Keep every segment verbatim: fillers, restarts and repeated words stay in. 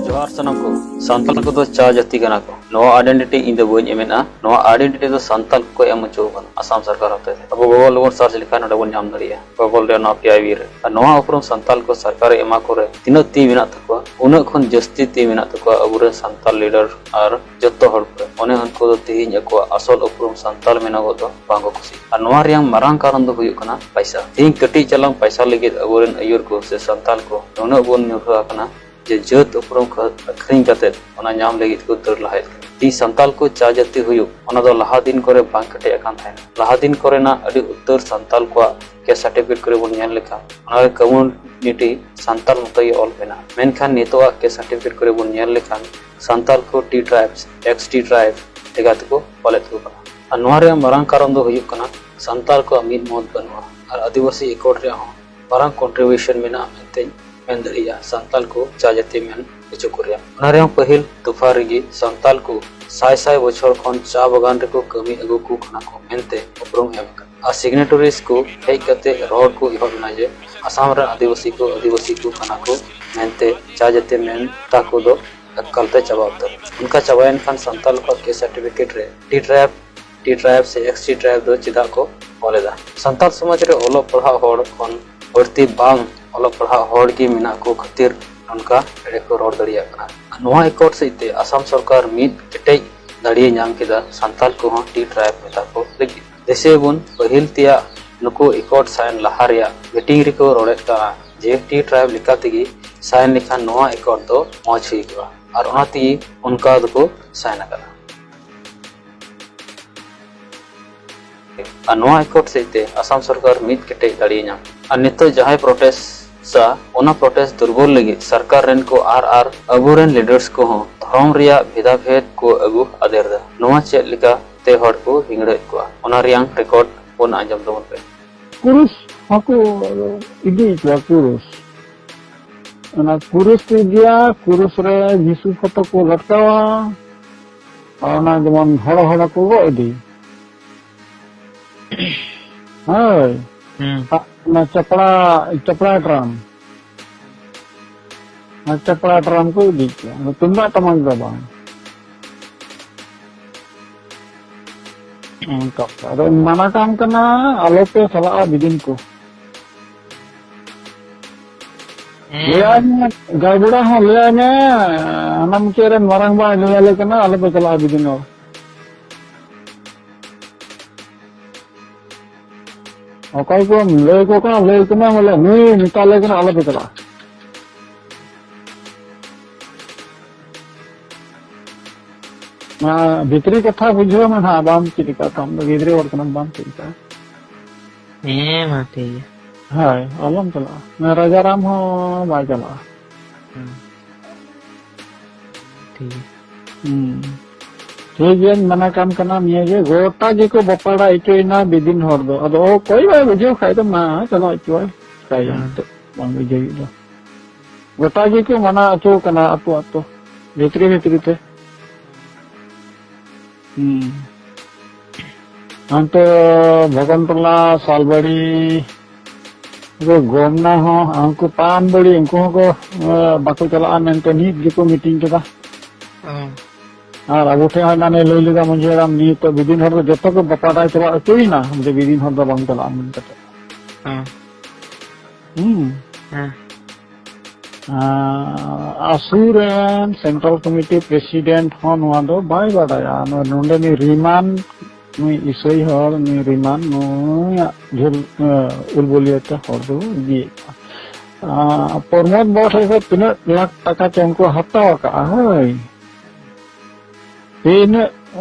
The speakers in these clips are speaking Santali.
ᱡᱚᱦᱟᱨ ᱥᱟᱱᱟᱢ ᱠᱚ᱾ ᱥᱟᱱᱛᱟᱲ ᱠᱚᱫᱚ ᱪᱟ ᱡᱟᱹᱛᱤ ᱠᱟᱱᱟ ᱠᱚ᱾ ᱱᱚᱣᱟ ᱟᱭᱰᱮᱱᱴᱤᱴᱤ ᱤᱧ ᱫᱚ ᱵᱟᱹᱧ ᱮᱢᱮᱫᱼᱟ᱾ ᱱᱚᱣᱟ ᱟᱭᱰᱮᱱᱴᱤᱴᱤ ᱫᱚ ᱥᱟᱱᱛᱟᱲ ᱠᱚ ᱮᱢ ᱦᱚᱪᱚ ᱟᱠᱟᱱᱟ ᱟᱥᱟᱢ ᱥᱚᱨᱠᱟᱨ ᱦᱚᱛᱮᱛᱮ᱾ ᱟᱵᱚ ᱜᱩᱜᱚᱞ ᱨᱮᱵᱚᱱ ᱥᱟᱨᱪ ᱞᱮᱠᱷᱟᱱ ᱱᱚᱰᱮ ᱵᱚᱱ ᱧᱟᱢ ᱫᱟᱲᱮᱭᱟᱜᱼᱟ᱾ ᱜᱩᱜᱚᱞ ᱨᱮ ᱱᱚᱣᱟ ᱯᱤ ᱟᱭ ᱵᱤ ᱨᱮ᱾ ᱟᱨ ᱱᱚᱣᱟ ᱩᱯᱨᱩᱢ ᱥᱟᱱᱛᱟᱲ ᱠᱚ ᱥᱚᱨᱠᱟᱨᱮ ᱮᱢᱟ ᱠᱚᱨᱮ ᱛᱤᱱᱟᱹᱜ ᱛᱤ ᱢᱮᱱᱟᱜ ᱛᱟᱠᱚᱣᱟ, ᱩᱱᱟᱹᱜ ᱠᱷᱚᱱ ᱡᱟᱹᱥᱛᱤ ᱛᱤ ᱢᱮᱱᱟᱜ ᱛᱟᱠᱚᱣᱟ ᱟᱵᱚᱨᱮᱱ ᱥᱟᱱᱛᱟᱲ ᱞᱤᱰᱟᱨ ᱟᱨ ᱡᱚᱛᱚ ᱦᱚᱲ ᱠᱚᱨᱮ᱾ ᱚᱱᱮ ᱩᱱᱠᱩ ᱫᱚ ᱛᱮᱦᱮᱧ ᱟᱠᱚᱣᱟᱜ ᱟᱥᱚᱞ ᱩᱯᱨᱩᱢ ᱥᱟᱱᱛᱟᱲ ᱢᱮᱱᱚᱜᱚᱜ ᱫᱚ ᱵᱟᱝ ᱠᱚ ᱠᱩᱥᱤᱭᱟᱜᱼᱟ᱾ ᱟᱨ ᱱᱚᱣᱟ ᱨᱮᱭᱟᱜ ᱢᱟᱨᱟᱝ ᱠᱟᱨᱚᱱ ᱫᱚ ᱦᱩᱭᱩᱜ ᱠᱟᱱᱟ ᱯᱟᱭᱥᱟ᱾ ᱛᱮᱦᱮᱧ ᱠᱟᱹᱴᱤᱡ ᱪᱟᱞᱟᱝ ᱯᱟᱭᱥᱟ ᱞᱟᱹᱜᱤᱫ ᱟᱵᱚᱨᱮᱱ ᱟᱹᱭᱩᱨ ᱠᱚ ᱥᱮ ᱥᱟᱱᱛᱟᱲ ᱠᱚ ᱱᱩᱱᱟᱹᱜ ᱵᱚᱱ ᱧᱩᱨᱦᱟᱹ ᱟᱠᱟᱱᱟ ᱡᱮ ᱡᱟᱹᱛ ᱩᱯᱨᱩᱢ ᱠᱚ ᱟᱹᱠᱷᱨᱤᱧ ᱠᱟᱛᱮ ᱚᱱᱟ ᱧᱟᱢ ᱞᱟᱹᱜᱤᱫ ᱠᱚ ᱫᱟᱹᱲ ᱞᱟᱦᱟᱭᱮᱫ ᱠᱟᱱᱟ᱾ ᱛᱮᱦᱮᱧ ᱥᱟᱱᱛᱟᱲ ᱠᱚ ᱪᱟ ᱡᱟᱹᱛᱤ ᱦᱩᱭᱩᱜ, ᱚᱱᱟ ᱫᱚ ᱞᱟᱦᱟ ᱫᱤᱱ ᱠᱚᱨᱮ ᱵᱟᱝ ᱠᱮᱴᱮᱡ ᱟᱠᱟᱱ ᱛᱟᱦᱮᱸᱱᱟ᱾ ᱞᱟᱦᱟ ᱫᱤᱱ ᱠᱚᱨᱮᱱᱟᱜ ᱟᱹᱰᱤ ᱩᱛᱟᱹᱨ ᱥᱟᱱᱛᱟᱲ ᱠᱚᱣᱟᱜ ᱠᱮᱥᱴ ᱥᱟᱨᱴᱤᱯᱷᱤᱠᱮᱴ ᱠᱚᱨᱮ ᱵᱚᱱ ᱧᱮᱞ ᱞᱮᱠᱷᱟᱱ ᱚᱱᱟ ᱨᱮ ᱠᱚᱢᱭᱩᱱᱤᱴᱤ ᱥᱟᱱᱛᱟᱲ ᱢᱚᱛᱚ ᱜᱮ ᱚᱞ ᱢᱮᱱᱟᱜᱼᱟ᱾ ᱢᱮᱱᱠᱷᱟᱱ ᱱᱤᱛᱚᱜᱟᱜ ᱠᱮᱥᱴ ᱥᱟᱨᱴᱤᱯᱷᱤᱠᱮᱴ ᱠᱚᱨᱮ ᱵᱚᱱ ᱧᱮᱞ ᱞᱮᱠᱷᱟᱱ ᱥᱟᱱᱛᱟᱲ ᱠᱚ T tribes, X T tribe ᱞᱮᱠᱟ ᱛᱮᱠᱚ ᱚᱞᱮᱫ ᱠᱚ ᱠᱟᱱᱟ᱾ ᱟᱨ ᱱᱚᱣᱟ ᱨᱮᱭᱟᱜ ᱢᱟᱨᱟᱝ ᱠᱟᱨᱚᱱ ᱫᱚ ᱦᱩᱭᱩᱜ ᱠᱟᱱᱟ ᱥᱟᱱᱛᱟᱲ ᱠᱚᱣᱟᱜ ᱢᱤᱫ ᱢᱚᱛ ᱵᱟᱹᱱᱩᱜᱼᱟ᱾ ᱟᱨ ᱟᱹᱫᱤᱵᱟᱹᱥᱤ ᱮᱠᱚᱨᱰ ᱨᱮᱭᱟᱜ ᱦᱚᱸ ᱢᱟᱨᱟᱝ ᱠᱚᱱᱴᱨᱤᱵᱤᱭᱩᱥᱚᱱ ᱢᱮᱱᱟᱜᱼᱟ ᱢᱮᱱᱛᱮᱧ ᱢᱮᱱ ᱫᱟᱲᱮᱭᱟᱜᱼᱟ ᱥᱟᱱᱛᱟᱲ ᱠᱚ ᱪᱟ ᱡᱟᱹᱛᱤ ᱢᱮᱱ ᱦᱚᱪᱚ ᱠᱚ ᱨᱮᱭᱟᱜ᱾ ᱚᱱᱟ ᱨᱮᱦᱚᱸ ᱯᱟᱹᱦᱤᱞ ᱫᱚᱯᱷᱟ ᱨᱮᱜᱮ ᱥᱟᱱᱛᱟᱲ ᱠᱚ ᱥᱟᱭ ᱥᱟᱭ ᱵᱚᱪᱷᱚᱨ ᱠᱷᱚᱱ ᱪᱟ ᱵᱟᱜᱟᱱ ᱨᱮᱠᱚ ᱠᱟᱹᱢᱤ ᱟᱹᱜᱩ ᱠᱚ ᱠᱟᱱᱟ ᱠᱚ ᱢᱮᱱᱛᱮ ᱩᱯᱨᱩᱢ ᱮᱢ ᱟᱠᱟᱱᱟ᱾ ᱟᱨ ᱥᱤᱜᱱᱮᱴᱟᱨᱤᱡᱽ ᱠᱚ ᱦᱮᱡ ᱠᱟᱛᱮ ᱨᱚᱲ ᱠᱚ ᱮᱦᱚᱵ ᱮᱱᱟ ᱡᱮ ᱟᱥᱟᱢ ᱨᱮᱱ ᱟᱹᱫᱤᱵᱟᱹᱥᱤ ᱠᱚ ᱟᱹᱫᱤᱵᱟᱹᱥᱤ ᱠᱚ ᱠᱟᱱᱟ ᱠᱚ ᱢᱮᱱᱛᱮ ᱪᱟ ᱡᱟᱹᱛᱤ ᱢᱮᱱ ᱛᱟᱠᱚ ᱫᱚ ᱮᱠᱟᱞᱛᱮ ᱪᱟᱵᱟ ᱩᱛᱟᱹᱨ᱾ ᱚᱱᱠᱟ ᱪᱟᱵᱟᱭᱮᱱ ᱠᱷᱟᱱ ᱥᱟᱱᱛᱟᱲ ᱠᱚᱣᱟᱜ ᱠᱮᱥᱴ ᱥᱟᱨᱴᱤᱯᱷᱤᱠᱮᱴ ᱨᱮ ᱴᱤ ᱴᱨᱟᱭᱤᱵᱽ, ᱴᱤ ᱴᱨᱟᱭᱤᱵᱽ ᱥᱮ ᱮᱠᱥ ᱴᱤ ᱴᱨᱟᱭᱤᱵᱽ ᱫᱚ ᱪᱮᱫᱟᱜ ᱠᱚ ᱚᱞ ᱮᱫᱟ? ᱥᱟᱱᱛᱟᱲ ᱥᱚᱢᱟᱡᱽ ᱨᱮ ᱚᱞᱚᱜ ᱯᱟᱲᱦᱟᱜ ᱦᱚᱲ ᱠᱷᱚᱱ ᱵᱟᱹᱲᱛᱤ ᱵᱟᱝ ᱚᱞᱚᱜ ᱯᱟᱲᱦᱟᱜ ᱦᱚᱲ ᱜᱮ ᱢᱮᱱᱟᱜ ᱠᱚ ᱠᱷᱟᱹᱛᱤᱨ ᱱᱚᱝᱠᱟ ᱮᱲᱮ ᱠᱚ ᱨᱚᱲ ᱫᱟᱲᱮᱭᱟᱜ ᱠᱟᱱᱟ᱾ ᱱᱚᱣᱟ ᱮᱠᱚᱨᱰ ᱥᱮᱫ ᱛᱮ ᱟᱥᱟᱢ ᱥᱚᱨᱠᱟᱨ ᱢᱤᱫ ᱠᱮᱴᱮᱡ ᱫᱟᱲᱮᱭ ᱧᱟᱢ ᱠᱮᱫᱟ ᱥᱟᱱᱛᱟᱲ ᱠᱚᱦᱚᱸ ᱴᱤ ᱴᱨᱟᱭᱤᱵᱽ ᱢᱮᱛᱟ ᱠᱚ ᱞᱟᱹᱜᱤᱫ᱾ ᱫᱤᱥᱟᱹᱭᱟᱵᱚᱱ ᱯᱟᱹᱦᱤᱞ ᱛᱮᱭᱟᱜ ᱱᱩᱠᱩ ᱮᱠᱚᱨᱰ ᱥᱟᱭᱤᱱ ᱞᱟᱦᱟ ᱨᱮᱭᱟᱜ ᱢᱤᱴᱤᱝ ᱨᱮᱠᱚ ᱨᱚᱲᱮᱫ ᱠᱟᱱᱟ ᱡᱮ ᱴᱤ ᱴᱨᱟᱭᱤᱵᱽ ᱞᱮᱠᱟ ᱛᱮᱜᱮ ᱥᱟᱭᱤᱱ ᱞᱮᱠᱷᱟᱱ ᱱᱚᱣᱟ ᱮᱠᱚᱨᱰ ᱫᱚ ᱢᱚᱡᱽ ᱦᱩᱭ ᱠᱚᱜᱼᱟ᱾ ᱟᱨ ᱚᱱᱟ ᱛᱮᱜᱮ ᱚᱱᱠᱟ ᱫᱚᱠᱚ ᱥᱟᱭᱤᱱ ᱟᱠᱟᱫᱟ᱾ ᱟᱨ ᱱᱚᱣᱟ ᱮᱠᱚᱨᱰ ᱥᱮᱫ ᱛᱮ ᱟᱥᱟᱢ ᱥᱚᱨᱠᱟᱨ ᱢᱤᱫ ᱠᱮᱴᱮᱡ ᱫᱟᱲᱮᱭ ᱧᱟᱢ᱾ ᱟᱨ ᱱᱤᱛᱚᱜ ᱡᱟᱦᱟᱸᱭ ᱯᱨᱚᱴᱮᱥᱴᱟ, ᱚᱱᱟ ᱯᱨᱚᱴᱮᱥᱴ ᱫᱩᱨᱵᱚᱞ ᱞᱟᱹᱜᱤᱫ ᱥᱚᱨᱠᱟᱨ ᱨᱮᱱ ᱠᱚ ᱟᱨ ᱟᱨ ᱟᱵᱚᱨᱮᱱ ᱞᱤᱰᱟᱨᱥ ᱠᱚᱦᱚᱸ ᱫᱷᱚᱨᱚᱢ ᱨᱮᱭᱟᱜ ᱵᱷᱮᱫᱟ ᱵᱷᱮᱫ ᱠᱚ ᱟᱹᱜᱩ ᱟᱫᱮᱨ ᱮᱫᱟ᱾ ᱱᱚᱣᱟ ᱪᱮᱫ ᱞᱮᱠᱟ ᱛᱮ ᱦᱚᱲ ᱠᱚ ᱦᱤᱝᱲᱟᱹᱭᱮᱫ ᱠᱚᱣᱟ, ᱚᱱᱟ ᱨᱮᱭᱟᱝ ᱨᱮᱠᱚᱨᱰ ᱵᱚᱱ ᱟᱸᱡᱚᱢ ᱛᱟᱵᱚᱱ ᱯᱮ᱾ ᱠᱩᱨᱩᱥ ᱦᱚᱸᱠᱚ ᱤᱫᱤᱭᱮᱫ ᱠᱚᱣᱟ, ᱠᱩᱨᱩᱥ᱾ ᱚᱱᱟ ᱠᱩᱨᱩᱥ ᱠᱚ ᱤᱫᱤᱭᱟ, ᱠᱩᱨᱩᱥ ᱨᱮ ᱡᱤᱥᱩ ᱯᱷᱚᱴᱚ ᱠᱚ ᱞᱟᱴᱠᱟᱣᱟ, ᱟᱨ ᱚᱱᱟ ᱡᱮᱢᱚᱱ ᱦᱚᱲᱚ ᱦᱚᱲᱚ ᱠᱚ ᱜᱚᱜ ᱤᱫᱤ᱾ ᱦᱳᱭ᱾ ᱦᱩᱸ᱾ ᱚᱱᱟ ᱪᱟᱯᱲᱟ, ᱪᱟᱯᱲᱟ ᱰᱨᱟᱢ᱾ ᱟᱨ ᱪᱟᱯᱲᱟ ᱰᱨᱟᱢ ᱠᱚ ᱤᱫᱤ ᱠᱮᱭᱟ, ᱟᱫᱚ ᱛᱩᱢᱫᱟᱜ ᱴᱟᱢᱟᱠ ᱫᱚ ᱵᱟᱝ᱾ ᱚᱱᱠᱟ᱾ ᱟᱫᱚ ᱢᱟᱱᱟ ᱠᱟᱢ ᱠᱟᱱᱟ, ᱟᱞᱚᱯᱮ ᱪᱟᱞᱟᱜᱼᱟ ᱵᱤᱫᱤᱱ ᱠᱚ᱾ ᱦᱮᱸ᱾ ᱞᱟᱹᱭᱟᱭ ᱢᱮ, ᱜᱟᱲᱵᱩᱲᱟ ᱦᱚᱸ ᱞᱟᱹᱭᱟᱭ ᱢᱮ, ᱦᱟᱱᱟ ᱢᱩᱪᱟᱹᱫ ᱨᱮᱱ ᱢᱟᱨᱟᱝ ᱵᱟ ᱞᱟᱹᱭ ᱟᱞᱮ ᱠᱟᱱᱟ, ᱟᱞᱚᱯᱮ ᱪᱟᱞᱟᱜᱼᱟ ᱵᱤᱫᱤᱱ ᱦᱚᱲ᱾ ᱚᱠᱚᱭ ᱠᱚᱢ ᱞᱟᱹᱭ ᱟᱠᱚ ᱠᱟᱱᱟ, ᱞᱟᱹᱭ ᱟᱠᱚ ᱢᱮ ᱵᱚᱞᱮ, ᱱᱩᱭ ᱢᱮᱛᱟ ᱞᱮ ᱠᱟᱱᱟ, ᱟᱞᱚᱯᱮ ᱪᱟᱞᱟᱜᱼᱟ᱾ ᱚᱱᱟ ᱵᱷᱤᱛᱨᱤ ᱠᱟᱛᱷᱟ ᱵᱩᱡᱷᱟᱹᱣ ᱢᱮ ᱱᱟᱦᱟᱜ, ᱵᱟᱢ ᱪᱮᱫ ᱟᱠᱟᱫ ᱛᱟᱢ ᱫᱚ, ᱜᱤᱫᱽᱨᱟᱹ ᱦᱚᱲ ᱠᱟᱱᱟᱢ, ᱵᱟᱢ ᱪᱮᱫ ᱟᱠᱟᱫ᱾ ᱦᱮᱸ, ᱢᱟ ᱴᱷᱤᱠ ᱜᱮᱭᱟ᱾ ᱦᱳᱭ, ᱟᱞᱚᱢ ᱪᱟᱞᱟᱜᱼᱟ᱾ ᱨᱟᱡᱟ ᱨᱟᱢ ᱦᱚᱸ ᱵᱟᱭ ᱪᱟᱞᱟᱜᱼᱟ᱾ ᱦᱮᱸ᱾ ᱴᱷᱤᱠ ᱜᱮᱭᱟ᱾ ᱦᱩᱸ᱾ ᱴᱷᱤᱠ ᱜᱮᱭᱟᱧ ᱢᱟᱱᱟ ᱠᱟᱢ ᱠᱟᱱᱟ ᱱᱤᱭᱟᱹ ᱜᱮ, ᱜᱚᱴᱟ ᱜᱮᱠᱚ ᱵᱟᱯᱟᱲᱟ ᱦᱚᱪᱚᱭᱮᱱᱟ ᱵᱤᱫᱤᱱ ᱦᱚᱲ ᱫᱚ᱾ ᱟᱫᱚ ᱚᱠᱚᱭ ᱵᱟᱭ ᱵᱩᱡᱷᱟᱹᱣ ᱠᱷᱟᱡ ᱫᱚ ᱢᱟ ᱪᱟᱞᱟᱣ ᱦᱚᱪᱚᱣᱟᱭ᱾ ᱪᱤᱠᱟᱹᱭᱟᱢ ᱦᱮᱸ᱾ ᱱᱤᱛᱚᱜ? ᱵᱟᱝ ᱵᱩᱡᱷᱟᱹᱣ ᱦᱩᱭᱩᱜ ᱫᱚ᱾ ᱜᱚᱴᱟ ᱜᱮᱠᱚ ᱢᱟᱱᱟ ᱦᱚᱪᱚ ᱠᱟᱱᱟ ᱟᱹᱛᱩ ᱟᱹᱛᱩ, ᱵᱷᱤᱛᱨᱤ ᱵᱷᱤᱛᱨᱤ ᱛᱮ᱾ ᱦᱩᱸ᱾ ᱦᱟᱱᱛᱮ ᱵᱷᱚᱜᱚᱱ ᱴᱚᱞᱟ, ᱥᱟᱞᱵᱟᱲᱤ, ᱩᱱᱠᱩ ᱜᱚᱢᱱᱟ ᱦᱚᱸ, ᱩᱱᱠᱩ ᱯᱟᱱ ᱵᱟᱲᱤ, ᱩᱱᱠᱩ ᱦᱚᱸᱠᱚ, ᱮ, ᱵᱟᱠᱚ ᱪᱟᱞᱟᱜᱼᱟ ᱢᱮᱱᱛᱮ ᱱᱤᱛ ᱜᱮᱠᱚ meeting ᱠᱮᱫᱟ᱾ ᱚ᱾ ᱟᱨ ᱟᱵᱚ ᱴᱷᱮᱱ ᱦᱚᱸ ᱮᱱᱟᱱᱮ ᱞᱟᱹᱭ ᱞᱮᱫᱟ ᱢᱟᱹᱡᱷᱤ ᱦᱟᱲᱟᱢ, ᱱᱤᱛᱚᱜ ᱵᱤᱫᱤᱱ ᱦᱚᱲ ᱫᱚ ᱡᱚᱛᱚ ᱠᱚ ᱵᱟᱯᱟᱰᱟᱭ ᱪᱟᱵᱟ ᱦᱚᱪᱚᱭᱮᱱᱟ, ᱡᱮ ᱵᱤᱫᱤᱱ ᱦᱚᱲ ᱫᱚ ᱵᱟᱝ ᱪᱟᱞᱟᱜᱼᱟ ᱢᱮᱱ ᱠᱟᱛᱮ᱾ ᱦᱮᱸ᱾ ᱦᱩᱸ᱾ ᱦᱮᱸ᱾ ᱟᱨ ᱟᱥᱩ ᱨᱮᱱ central committee president ᱦᱚᱸ ᱱᱚᱣᱟ ᱫᱚ ᱵᱟᱭ ᱵᱟᱰᱟᱭᱟ᱾ ᱱᱚ-, ᱱᱚᱰᱮᱱᱤᱡ ᱨᱤᱢᱟᱱ, ᱱᱩᱭ ᱤᱥᱟᱹᱭ ᱦᱚᱲ, ᱱᱩᱭ ᱨᱤᱢᱟᱱ, ᱱᱩᱭᱟᱜ ᱡᱷᱟᱹᱞ, ᱮ, ᱩᱞᱵᱚᱞᱤᱭᱟᱹ ᱛᱮ ᱦᱚᱲ ᱫᱚ ᱤᱫᱤᱭᱮᱫ ᱠᱚᱣᱟ᱾ ᱟᱨ ᱯᱨᱚᱢᱳᱫ ᱵᱟᱵᱟ ᱴᱷᱮᱱ ᱠᱷᱚᱱ ᱛᱤᱱᱟᱹᱜ ᱞᱟᱠᱷ ᱴᱟᱠᱟ ᱪᱚᱝ ᱠᱚ ᱦᱟᱛᱟᱣ ᱟᱠᱟᱫᱼᱟ, ᱦᱳᱭ᱾ ᱛᱤᱱᱟᱹᱜ,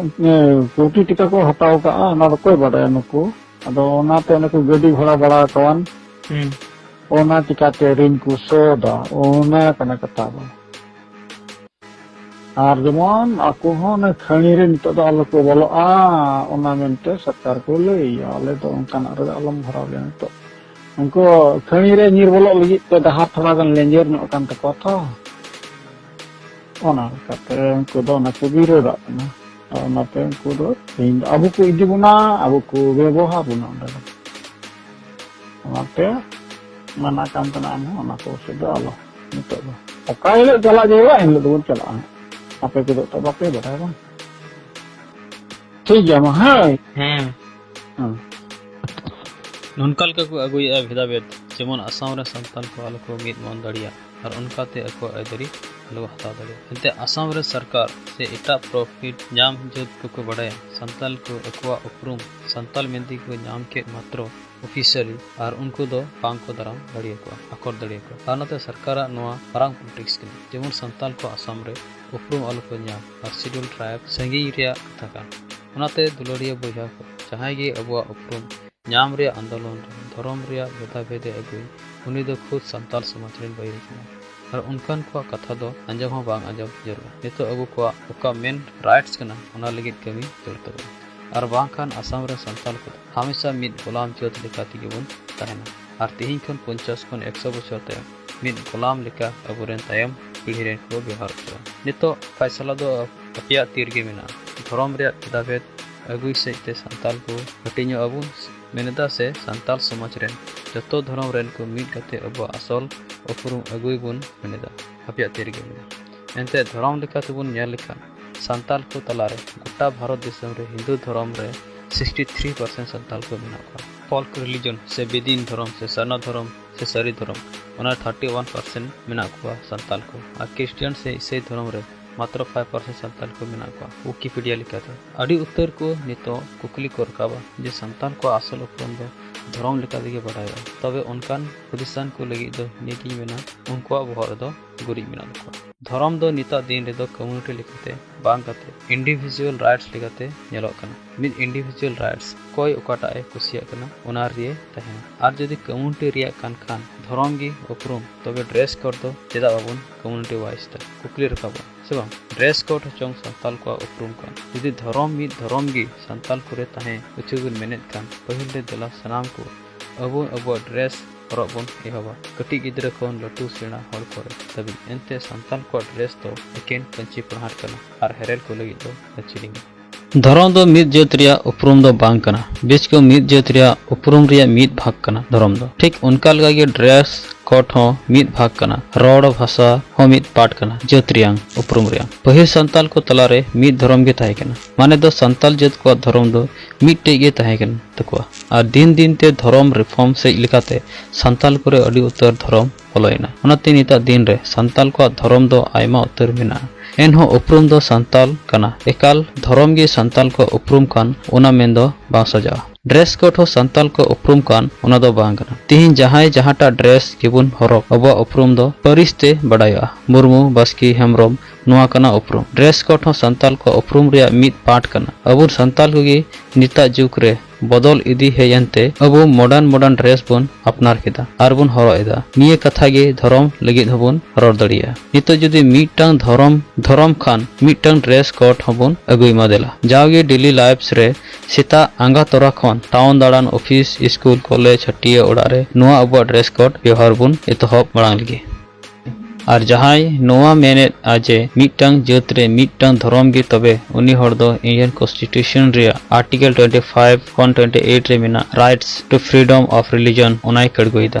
ᱮ, ᱠᱳᱴᱤ ᱴᱟᱠᱟ ᱠᱚ ᱦᱟᱛᱟᱣ ᱠᱟᱜᱼᱟ, ᱚᱱᱟ ᱫᱚ ᱚᱠᱚᱭ ᱵᱟᱰᱟᱭᱟ ᱱᱩᱠᱩ? ᱟᱫᱚ ᱚᱱᱟᱛᱮ ᱚᱱᱮ ᱠᱚ ᱜᱟᱹᱰᱤ ᱜᱷᱚᱲᱟ ᱵᱟᱲᱟ ᱟᱠᱟᱣᱟᱱ, ᱦᱩᱸ᱾ ᱚᱱᱟ ᱪᱤᱠᱟᱛᱮ ᱨᱤᱱ ᱠᱚ ᱥᱳᱫᱟ, ᱚᱱᱟ ᱠᱟᱱᱟ ᱠᱟᱛᱷᱟ ᱫᱚ᱾ ᱟᱨ ᱡᱮᱢᱚᱱ ᱟᱠᱚ ᱦᱚᱸ ᱚᱱᱟ ᱠᱷᱟᱹᱲᱤ ᱨᱮ ᱱᱤᱛᱚᱜ ᱫᱚ ᱟᱞᱚ ᱠᱚ ᱵᱚᱞᱚᱜᱼᱟ, ᱚᱱᱟ ᱢᱮᱱᱛᱮ ᱥᱚᱨᱠᱟᱨ ᱠᱚ ᱞᱟᱹᱭᱟ, ᱟᱞᱮ ᱫᱚ ᱚᱱᱠᱟᱱᱟᱜ ᱨᱮᱫᱚ ᱟᱞᱚᱢ ᱵᱷᱚᱨᱟᱣ ᱞᱮᱭᱟ ᱱᱤᱛᱚᱜ᱾ ᱩᱱᱠᱩ ᱠᱷᱟᱹᱲᱤ ᱨᱮ ᱧᱤᱨ ᱵᱚᱞᱚᱜ ᱞᱟᱹᱜᱤᱫ ᱛᱮ ᱰᱟᱦᱟᱨ ᱛᱷᱚᱲᱟ ᱜᱟᱱ ᱞᱮᱸᱡᱮᱨ ᱧᱚᱜ ᱟᱠᱟᱱ ᱛᱟᱠᱚᱣᱟ ᱛᱚ᱾ ᱚᱱᱟ ᱞᱮᱠᱟᱛᱮ ᱩᱱᱠᱩ ᱫᱚ ᱚᱱᱟ ᱠᱚ ᱵᱤᱨᱳᱫᱟᱜ ᱠᱟᱱᱟ᱾ ᱟᱨ ᱚᱱᱟᱛᱮ ᱩᱱᱠᱩ ᱫᱚ ᱛᱮᱦᱮᱧ ᱫᱚ ᱟᱵᱚ ᱠᱚ ᱤᱫᱤ ᱵᱚᱱᱟ, ᱟᱵᱚ ᱠᱚ ᱵᱮᱵᱚᱦᱟᱨ ᱵᱚᱱᱟ ᱚᱸᱰᱮ ᱫᱚ᱾ ᱚᱱᱟᱛᱮ ᱢᱟᱱᱟ ᱠᱟᱱ ᱛᱟᱦᱮᱱᱟ, ᱟᱢ ᱦᱚᱸ ᱚᱱᱟ ᱠᱚ ᱥᱮᱫ ᱫᱚ ᱟᱞᱚ ᱱᱤᱛᱚᱜ ᱫᱚ᱾ ᱚᱠᱟ ᱦᱤᱞᱳᱜ ᱪᱟᱞᱟᱜ ᱡᱟᱹᱨᱩᱲᱟ, ᱮᱱ ᱦᱤᱞᱳᱜ ᱫᱚᱵᱚᱱ ᱪᱟᱞᱟᱜᱼᱟ᱾ ᱟᱯᱮ ᱠᱚᱫᱚ ᱛᱚ ᱵᱟᱯᱮ ᱵᱟᱰᱟᱭᱟ ᱵᱟᱝ? ᱴᱷᱤᱠ ᱜᱮᱭᱟ, ᱢᱟ, ᱦᱳᱭ᱾ ᱦᱮᱸ᱾ ᱦᱮᱸ᱾ ᱱᱚᱝᱠᱟ ᱞᱮᱠᱟ ᱠᱚ ᱟᱹᱜᱩᱭᱮᱫᱼᱟ ᱵᱷᱮᱫᱟᱵᱷᱮᱫ, ᱡᱮᱢᱚᱱ ᱟᱥᱟᱢ ᱨᱮ ᱥᱟᱱᱛᱟᱞ ᱠᱚ ᱟᱞᱚ ᱠᱚ ᱢᱤᱫ ᱢᱚᱱ ᱫᱟᱲᱮᱭᱟᱜ ᱟᱨ ᱚᱱᱠᱟᱛᱮ ᱟᱠᱚᱣᱟᱜ ᱟᱹᱭᱫᱟᱹᱨᱤ ᱟᱞᱚ ᱠᱚ ᱦᱟᱛᱟᱣ ᱫᱟᱲᱮᱭᱟᱜ᱾ ᱮᱱᱛᱮ ᱟᱥᱟᱢ ᱨᱮ ᱥᱚᱨᱠᱟᱨ ᱥᱮ ᱮᱴᱟᱜ ᱯᱨᱚᱯᱷᱤᱴ ᱧᱟᱢ ᱡᱟᱹᱛ ᱠᱚᱠᱚ ᱵᱟᱰᱟᱭᱟ ᱥᱟᱱᱛᱟᱞ ᱠᱚ ᱟᱠᱚᱣᱟᱜ ᱩᱯᱨᱩᱢ ᱥᱟᱱᱛᱟᱞ ᱢᱮᱱᱛᱮ ᱠᱚ ᱧᱟᱢ ᱠᱮᱫ ᱢᱟᱛᱨᱚ ᱚᱯᱷᱤᱥᱤᱭᱟᱞᱤ ᱟᱨ ᱩᱱᱠᱩ ᱫᱚ ᱵᱟᱝ ᱠᱚ ᱫᱟᱨᱟᱢ ᱫᱟᱲᱮᱭᱟᱠᱚᱣᱟ, ᱟᱠᱚᱴ ᱫᱟᱲᱮᱭᱟᱠᱚᱣᱟ᱾ ᱟᱨ ᱚᱱᱟᱛᱮ ᱥᱚᱨᱠᱟᱨᱟᱜ ᱱᱚᱣᱟ ᱢᱟᱨᱟᱝ ᱯᱚᱞᱤᱴᱤᱠᱥ ᱠᱟᱱᱟ, ᱡᱮᱢᱚᱱ ᱥᱟᱱᱛᱟᱞ ᱠᱚ ᱟᱥᱟᱢ ᱨᱮ ᱩᱯᱨᱩᱢ ᱟᱞᱚ ᱠᱚ ᱧᱟᱢ ᱟᱨ ᱥᱤᱰᱩᱞ ᱴᱨᱟᱭᱤᱵᱽ ᱥᱟᱺᱜᱤᱧ ᱨᱮᱭᱟᱜ ᱠᱟᱛᱷᱟ ᱠᱟᱱᱟ᱾ ᱚᱱᱟᱛᱮ ᱫᱩᱞᱟᱹᱲᱤᱭᱟᱹ ᱵᱚᱭᱦᱟ ᱠᱚ, ᱡᱟᱦᱟᱸᱭ ᱜᱮ ᱟᱵᱚᱣᱟᱜ ᱩᱯᱨᱩᱢ ᱧᱟᱢ ᱨᱮᱭᱟᱜ ᱟᱱᱫᱳᱞᱚᱱ ᱨᱮ ᱫᱷᱚᱨᱚᱢ ᱨᱮᱭᱟᱜ ᱵᱷᱮᱫᱟᱵᱷᱮᱫ ᱮ ᱟᱹᱜᱩᱭ, ᱩᱱᱤ ᱫᱚ ᱠᱷᱩᱫ ᱥᱟᱱᱛᱟᱞ ᱥᱚᱢᱟᱡᱽ ᱨᱮᱱ ᱵᱟᱹᱭᱨᱤ ᱠᱟᱱᱟᱭ᱾ ᱟᱨ ᱚᱱᱠᱟᱱ ᱠᱚᱣᱟᱜ ᱠᱟᱛᱷᱟ ᱫᱚ ᱟᱸᱡᱚᱢ ᱦᱚᱸ ᱵᱟᱝ ᱟᱸᱡᱚᱢ ᱡᱟᱹᱨᱩᱲᱟ᱾ ᱱᱤᱛᱚᱜ ᱟᱵᱚ ᱠᱚᱣᱟᱜ ᱚᱠᱟ ᱢᱮᱱ ᱨᱟᱭᱤᱴᱥ ᱠᱟᱱᱟ, ᱚᱱᱟ ᱞᱟᱹᱜᱤᱫ ᱠᱟᱹᱢᱤ ᱡᱟᱹᱨᱩᱲ ᱛᱟᱵᱚᱱᱟ᱾ ᱟᱨ ᱵᱟᱝᱠᱷᱟᱱ ᱟᱥᱟᱢ ᱨᱮ ᱥᱟᱱᱛᱟᱞ ᱠᱚᱫᱚ ᱦᱟᱢᱮᱥᱟ ᱢᱤᱫ ᱜᱳᱞᱟᱢ ᱡᱟᱹᱛ ᱞᱮᱠᱟ ᱛᱮᱜᱮ ᱵᱚᱱ ᱛᱟᱦᱮᱱᱟ᱾ ᱟᱨ ᱛᱮᱦᱮᱧ ᱠᱷᱚᱱ ᱯᱚᱧᱪᱟᱥ ᱠᱷᱚᱱ ᱮᱠᱥᱚ ᱵᱚᱪᱷᱚᱨ ᱛᱟᱭᱚᱢ ᱢᱤᱫ ᱜᱳᱞᱟᱢ ᱞᱮᱠᱟ ᱟᱵᱚᱨᱮᱱ ᱛᱟᱭᱚᱢ ᱯᱤᱲᱦᱤ ᱨᱮᱱ ᱠᱚ ᱵᱮᱣᱦᱟᱨ ᱦᱚᱪᱚᱜᱼᱟ᱾ ᱱᱤᱛᱚᱜ ᱯᱷᱟᱭᱥᱟᱞᱟ ᱫᱚ ᱟᱯᱮᱭᱟᱜ ᱛᱤ ᱨᱮᱜᱮ ᱢᱮᱱᱟᱜᱼᱟ᱾ ᱫᱷᱚᱨᱚᱢ ᱨᱮᱭᱟᱜ ᱵᱷᱮᱫᱟᱵᱷᱮᱫ ᱟᱹᱜᱩᱭ ᱥᱮᱫ ᱛᱮ ᱥᱟᱱᱛᱟᱞ ᱠᱚ ᱦᱟᱹᱴᱤᱧᱚᱜ ᱟᱵᱚᱱ ᱢᱮᱱᱮᱫᱟ ᱥᱮ ᱥᱟᱱᱛᱟᱞ ᱥᱚᱢᱟᱡᱽ ᱨᱮᱱ ᱡᱚᱛᱚ ᱫᱷᱚᱨᱚᱢ ᱨᱮᱱ ᱠᱚ ᱢᱤᱫ ᱠᱟᱛᱮ ᱟᱵᱚᱣᱟᱜ ᱟᱥᱚᱞ ᱩᱯᱨᱩᱢ ᱟᱹᱜᱩᱭ ᱵᱚᱱ ᱢᱮᱱᱮᱫᱟ? ᱟᱯᱮᱭᱟᱜ ᱛᱤ ᱨᱮᱜᱮ ᱢᱮᱱᱟᱜᱼᱟ᱾ ᱮᱱᱛᱮ ᱫᱷᱚᱨᱚᱢ ᱞᱮᱠᱟ ᱛᱮᱵᱚᱱ ᱧᱮᱞ ᱞᱮᱠᱷᱟᱱ ᱥᱟᱱᱛᱟᱞ ᱠᱚ ᱛᱟᱞᱟᱨᱮ ᱜᱚᱴᱟ ᱵᱷᱟᱨᱚᱛ ᱫᱤᱥᱚᱢ ᱨᱮ ᱦᱤᱱᱫᱩ ᱫᱷᱚᱨᱚᱢ ᱨᱮ ᱥᱤᱠᱥᱴᱤ ᱛᱷᱨᱤ ᱯᱟᱨᱥᱮᱱᱴ ᱥᱟᱱᱛᱟᱞ ᱠᱚ ᱢᱮᱱᱟᱜ ᱠᱚᱣᱟ᱾ ᱯᱷᱚᱞᱠ ᱨᱤᱞᱤᱡᱚᱱ ᱥᱮ ᱵᱮᱫᱤᱱ ᱫᱷᱚᱨᱚᱢ ᱥᱮ ᱥᱟᱨᱱᱟ ᱫᱷᱚᱨᱚᱢ ᱥᱮ ᱥᱟᱹᱨᱤ ᱫᱷᱚᱨᱚᱢ, ᱚᱱᱟ ᱨᱮ ᱛᱷᱟᱨᱴᱤ ᱳᱣᱟᱱ ᱯᱟᱨᱥᱮᱱᱴ ᱢᱮᱱᱟᱜ ᱠᱚᱣᱟ ᱥᱟᱱᱛᱟᱞ ᱠᱚ᱾ ᱟᱨ ᱠᱷᱨᱤᱥᱴᱤᱭᱟᱱ ᱥᱮ ᱤᱥᱟᱹᱭ ᱫᱷᱚᱨᱚᱢ ᱨᱮ ᱢᱟᱛᱨᱚ ᱯᱷᱟᱭᱤᱵᱷ ᱯᱟᱨᱥᱮᱱᱴ ᱥᱟᱱᱛᱟᱞ ᱠᱚ ᱢᱮᱱᱟᱜ ᱠᱚᱣᱟ᱾ ᱣᱤᱠᱤᱯᱤᱰᱤᱭᱟ ᱞᱮᱠᱟᱛᱮ ᱟᱹᱰᱤ ᱩᱛᱟᱹᱨ ᱠᱚ ᱱᱤᱛᱚᱜ ᱠᱩᱠᱞᱤ ᱠᱚ ᱨᱟᱠᱟᱵᱟ ᱡᱮ ᱥᱟᱱᱛᱟᱞ ᱠᱚᱣᱟᱜ ᱟᱥᱚᱞ ᱩᱯᱨᱩᱢ ᱫᱚ ᱫᱷᱚᱨᱚᱢ ᱞᱮᱠᱟ ᱛᱮᱜᱮ ᱵᱟᱰᱟᱭᱚᱜᱼᱟ᱾ ᱛᱚᱵᱮ ᱚᱱᱠᱟᱱ ᱦᱩᱫᱤᱥᱟᱱ ᱠᱚ ᱞᱟᱹᱜᱤᱫ ᱫᱚ ᱱᱤᱭᱟᱹᱜᱤᱧ ᱢᱮᱱᱟ, ᱩᱱᱠᱩᱣᱟᱜ ᱵᱚᱦᱚᱜ ᱨᱮᱫᱚ ᱜᱩᱨᱤᱡ ᱢᱮᱱᱟᱜ ᱛᱟᱠᱚᱣᱟ᱾ ᱫᱷᱚᱨᱚᱢ ᱫᱚ ᱱᱤᱛᱟᱜ ᱫᱤᱱ ᱨᱮᱫᱚ ᱠᱚᱢᱭᱩᱱᱤᱴᱤ ᱞᱮᱠᱟᱛᱮ ᱵᱟᱝ ᱠᱟᱛᱮ ᱤᱱᱰᱤᱵᱷᱤᱡᱩᱣᱟᱞ ᱨᱟᱭᱤᱴᱥ ᱞᱮᱠᱟᱛᱮ ᱧᱮᱞᱚᱜ ᱠᱟᱱᱟ᱾ ᱢᱤᱫ ᱤᱱᱰᱤᱵᱷᱤᱡᱩᱣᱟᱞ ᱨᱟᱭᱤᱴᱥ ᱚᱠᱚᱭ ᱚᱠᱟᱴᱟᱜ ᱮ ᱠᱩᱥᱤᱭᱟᱜ ᱠᱟᱱᱟ, ᱚᱱᱟ ᱨᱮᱭ ᱛᱟᱦᱮᱱᱟ᱾ ᱟᱨ ᱡᱩᱫᱤ ᱠᱚᱢᱭᱩᱱᱤᱴᱤ ᱨᱮᱭᱟᱜ ᱠᱟᱱ ᱠᱷᱟᱱ ᱫᱷᱚᱨᱚᱢ ᱜᱮ ᱩᱯᱨᱩᱢ, ᱛᱚᱵᱮ ᱰᱨᱮᱥ ᱠᱳᱰ ᱫᱚ ᱪᱮᱫᱟᱜ ᱵᱟᱵᱚᱱ ᱠᱚᱢᱭᱩᱱᱤᱴᱤ ᱣᱟᱭᱤᱡᱽ ᱛᱮ ᱠᱩᱠᱞᱤ ᱨᱟᱠᱟᱵᱟ, ᱥᱮ ᱵᱟᱝ? ᱰᱨᱮᱥ ᱠᱳᱰ ᱦᱚᱪᱚᱝ ᱥᱟᱱᱛᱟᱞ ᱠᱚᱣᱟᱜ ᱩᱯᱨᱩᱢ ᱠᱟᱱ᱾ ᱡᱩᱫᱤ ᱫᱷᱚᱨᱚᱢ ᱢᱤᱫ ᱫᱷᱚᱨᱚᱢ ᱜᱮ ᱥᱟᱱᱛᱟᱞ ᱠᱚᱨᱮ ᱛᱟᱦᱮᱸ ᱦᱚᱪᱚ ᱵᱚᱱ ᱢᱮᱱᱮᱫ ᱠᱷᱟᱱ, ᱯᱟᱹᱦᱤᱞ ᱨᱮ ᱫᱮᱞᱟ ᱥᱟᱱᱟᱢ ᱠᱚ ᱟᱵᱚ ᱟᱵᱚᱣᱟᱜ ᱰᱨᱮᱥ ᱦᱚᱨᱚᱜ ᱵᱚᱱ ᱮᱦᱚᱵᱟ, ᱠᱟᱹᱴᱤᱡ ᱜᱤᱫᱽᱨᱟᱹ ᱠᱷᱚᱱ ᱞᱟᱹᱴᱩ ᱥᱮᱬᱟ ᱦᱚᱲ ᱠᱚᱨᱮ ᱫᱷᱟᱹᱵᱤᱡ᱾ ᱮᱱᱛᱮ ᱥᱟᱱᱛᱟᱞ ᱠᱚᱣᱟᱜ ᱰᱨᱮᱥ ᱫᱚ ᱮᱠᱮᱱ ᱯᱟᱹᱧᱪᱤ ᱯᱟᱲᱦᱟᱴ ᱠᱟᱱᱟ ᱟᱨ ᱦᱮᱨᱮᱞ ᱠᱚ ᱞᱟᱹᱜᱤᱫ ᱫᱚ ᱯᱟᱹᱧᱪᱤ ᱞᱩᱸᱜᱤ᱾ ᱫᱷᱚᱨᱚᱢ ᱫᱚ ᱢᱤᱫ ᱡᱟᱹᱛ ᱨᱮᱭᱟᱜ ᱩᱯᱨᱩᱢ ᱫᱚ ᱵᱟᱝ ᱠᱟᱱᱟ, ᱵᱮᱪᱠᱚ ᱢᱤᱫ ᱡᱟᱹᱛ ᱨᱮᱭᱟᱜ ᱩᱯᱨᱩᱢ ᱨᱮᱭᱟᱜ ᱢᱤᱫ ᱵᱷᱟᱜᱽ ᱠᱟᱱᱟ ᱫᱷᱚᱨᱚᱢ ᱫᱚ᱾ ᱴᱷᱤᱠ ᱚᱱᱠᱟ ᱞᱮᱠᱟᱜᱮ ᱰᱨᱮᱥ code ᱦᱚᱸ ᱢᱤᱫ ᱵᱷᱟᱜᱽ ᱠᱟᱱᱟ, ᱨᱚᱲ ᱵᱷᱟᱥᱟ ᱦᱚᱸ ᱢᱤᱫ part ᱠᱟᱱᱟ, ᱡᱟᱹᱛ ᱨᱮᱭᱟᱝ ᱩᱯᱨᱩᱢ ᱨᱮᱭᱟᱝ᱾ ᱯᱟᱹᱦᱤᱞ ᱥᱟᱱᱛᱟᱞ ᱠᱚ ᱛᱟᱞᱟᱨᱮ ᱢᱤᱫ ᱫᱷᱚᱨᱚᱢ ᱜᱮ ᱛᱟᱦᱮᱸ ᱠᱟᱱᱟ, ᱢᱟᱱᱮ ᱫᱚ ᱥᱟᱱᱛᱟᱞ ᱡᱟᱹᱛ ᱠᱚᱣᱟᱜ ᱫᱷᱚᱨᱚᱢ ᱫᱚ ᱢᱤᱫᱴᱮᱡ ᱜᱮ ᱛᱟᱦᱮᱸ ᱠᱟᱱ ᱛᱟᱠᱚᱣᱟ᱾ ᱟᱨ ᱫᱤᱱ ᱫᱤᱱ ᱛᱮ ᱫᱷᱚᱨᱚᱢ reform ᱥᱮᱡ ᱞᱮᱠᱟᱛᱮ ᱥᱟᱱᱛᱟᱞ ᱠᱚᱨᱮ ᱟᱹᱰᱤ ᱩᱛᱟᱹᱨ ᱫᱷᱚᱨᱚᱢ ᱵᱚᱞᱚᱭᱮᱱᱟ᱾ ᱚᱱᱟᱛᱮ ᱱᱤᱛᱟᱜ ᱫᱤᱱ ᱨᱮ ᱥᱟᱱᱛᱟᱞ ᱠᱚᱣᱟᱜ ᱫᱷᱚᱨᱚᱢ ᱫᱚ ᱟᱭᱢᱟ ᱩᱛᱟᱹᱨ ᱢᱮᱱᱟᱜᱼᱟ᱾ ᱮᱱᱦᱚᱸ ᱩᱯᱨᱩᱢ ᱫᱚ ᱥᱟᱱᱛᱟᱞ ᱠᱟᱱᱟ᱾ ᱮᱠᱟᱞ ᱫᱷᱚᱨᱚᱢ ᱜᱮ ᱥᱟᱱᱛᱟᱞ ᱠᱚ ᱩᱯᱨᱩᱢ ᱠᱟᱱ, ᱚᱱᱟ ᱢᱮᱱ ᱫᱚ ᱵᱟᱝ ᱥᱟᱡᱟᱜᱼᱟ᱾ Dress code ᱦᱚᱸ ᱥᱟᱱᱛᱟᱞ ᱠᱚ ᱩᱯᱨᱩᱢ ᱠᱟᱱ, ᱚᱱᱟ ᱫᱚ ᱵᱟᱝ ᱠᱟᱱᱟ᱾ ᱛᱤᱦᱤᱧ ᱡᱟᱦᱟᱸᱭ ᱡᱟᱦᱟᱸᱴᱟᱜ dress ᱜᱮᱵᱚᱱ ᱦᱚᱨᱚᱜ, ᱟᱵᱚᱣᱟᱜ ᱩᱯᱨᱩᱢ ᱫᱚ ᱯᱟᱹᱨᱤᱥ ᱛᱮ ᱵᱟᱰᱟᱭᱚᱜᱼᱟ, ᱢᱩᱨᱢᱩ, ᱵᱟᱥᱠᱮ, ᱦᱮᱢᱵᱨᱚᱢ, ᱱᱚᱣᱟ ᱠᱟᱱᱟ ᱩᱯᱨᱩᱢ᱾ Dress code ᱦᱚᱸ ᱥᱟᱱᱛᱟᱞ ᱠᱚ ᱩᱯᱨᱩᱢ ᱨᱮᱭᱟᱜ ᱢᱤᱫ part ᱠᱟᱱᱟ᱾ ᱟᱵᱚ ᱥᱟᱱᱛᱟᱞ ᱠᱚᱜᱮ ᱱᱤᱛᱟᱜ ᱡᱩᱜᱽ ᱨᱮ ᱵᱚᱫᱚᱞ ᱤᱫᱤ ᱦᱮᱡ ᱮᱱᱛᱮ ᱟᱵᱚ modern modern dress ᱵᱚᱱ ᱟᱯᱱᱟᱨ ᱠᱮᱫᱟ ᱟᱨ ᱵᱚᱱ ᱦᱚᱨᱚᱜ ᱮᱫᱟ᱾ ᱱᱤᱭᱟᱹ ᱠᱟᱛᱷᱟ ᱜᱮ ᱫᱷᱚᱨᱚᱢ ᱞᱟᱹᱜᱤᱫ ᱦᱚᱸᱵᱚᱱ ᱨᱚᱲ ᱫᱟᱲᱮᱭᱟᱜᱼᱟ᱾ ᱱᱤᱛᱚᱜ ᱡᱩᱫᱤ ᱢᱤᱫᱴᱟᱝ ᱫᱷᱚᱨᱚᱢ, ᱫᱷᱚᱨᱚᱢ ᱠᱷᱟᱱ ᱢᱤᱫᱴᱟᱝ dress code ᱦᱚᱸᱵᱚᱱ ᱟᱹᱜᱩᱭ ᱢᱟ ᱫᱮᱞᱟ᱾ ᱡᱟᱣᱜᱮ daily lives ᱨᱮ ᱥᱮᱛᱟᱜ ᱟᱸᱜᱟ ᱛᱚᱨᱟ ᱠᱷᱚᱱ town ᱫᱟᱬᱟᱱ, office, school, college, ᱦᱟᱹᱴᱤᱭᱟᱹ ᱚᱲᱟᱜ ᱨᱮ ᱱᱚᱣᱟ ᱟᱵᱚᱣᱟᱜ dress code ᱵᱮᱣᱦᱟᱨ ᱵᱚᱱ ᱮᱛᱚᱦᱚᱵ ᱢᱟᱲᱟᱝ ᱞᱮᱜᱮ᱾ ᱟᱨ ᱡᱟᱦᱟᱸᱭ ᱱᱚᱣᱟ ᱢᱮᱱᱮᱫᱼᱟ ᱡᱮ ᱢᱤᱫᱴᱟᱝ ᱡᱟᱹᱛ ᱨᱮ ᱢᱤᱫᱴᱟᱝ ᱫᱷᱚᱨᱚᱢ ᱜᱮ, ᱛᱚᱵᱮ ᱩᱱᱤ ᱦᱚᱲ ᱫᱚ Indian Constitution ᱨᱮᱭᱟᱜ Article twenty five ᱠᱷᱚᱱ twenty eight ᱨᱮ ᱢᱮᱱᱟᱜ rights to freedom of religion ᱚᱱᱟᱭ ᱠᱟᱹᱲᱜᱩᱭᱮᱫᱟ᱾